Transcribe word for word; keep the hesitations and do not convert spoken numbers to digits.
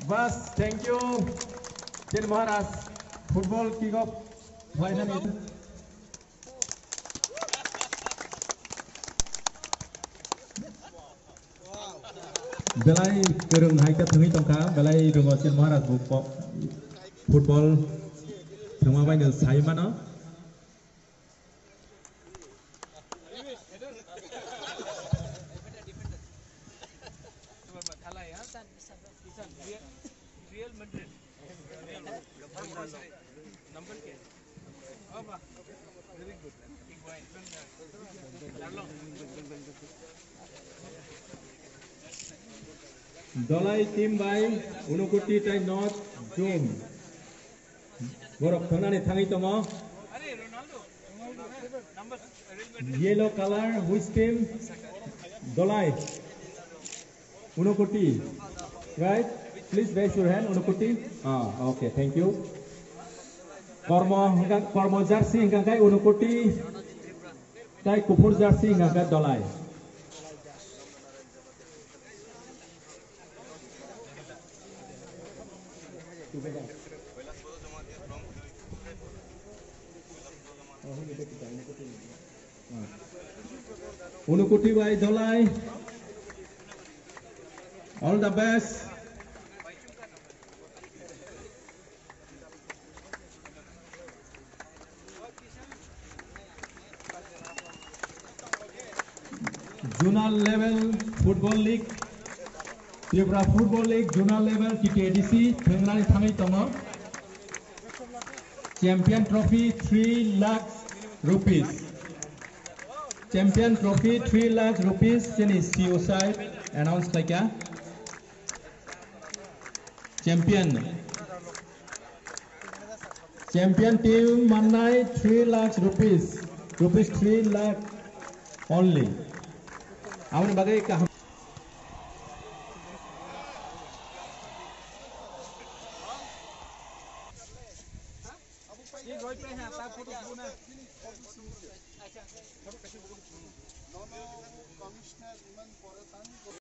Bas, thank you. Jen Maharaj, football kick off khlainani. Belai kwrwng hai khe thwngwi tongkha, belai rwngo Chen Maharaj bo ko-, football thwngma baino sai mano. Real Madrid. Number क्या है? Very good. Dolai team bai Unakoti tai North Zone. Borok thangani thangwi tongo. Yellow color, which team? Dolai. Unakoti. Right? Please raise your hand, Unakoti. Ah, okay, thank you. Kormo, hingka, kormo jersey hingka khe Unakoti. Tai kuphur jersey hingka khe Dolai. Unakoti bai Dolai. All the best. Zonal level football league, Tripura football league zonal level T T A D C thwngnani thangwi tongo. Champion trophy three lakh rupees. Champion trophy three lakh rupees chini C E O sahib announce khlaikha. Champion. Champion team mannai three lakhs rupees. Rupees three lakh only. Aboni bagwi kaham.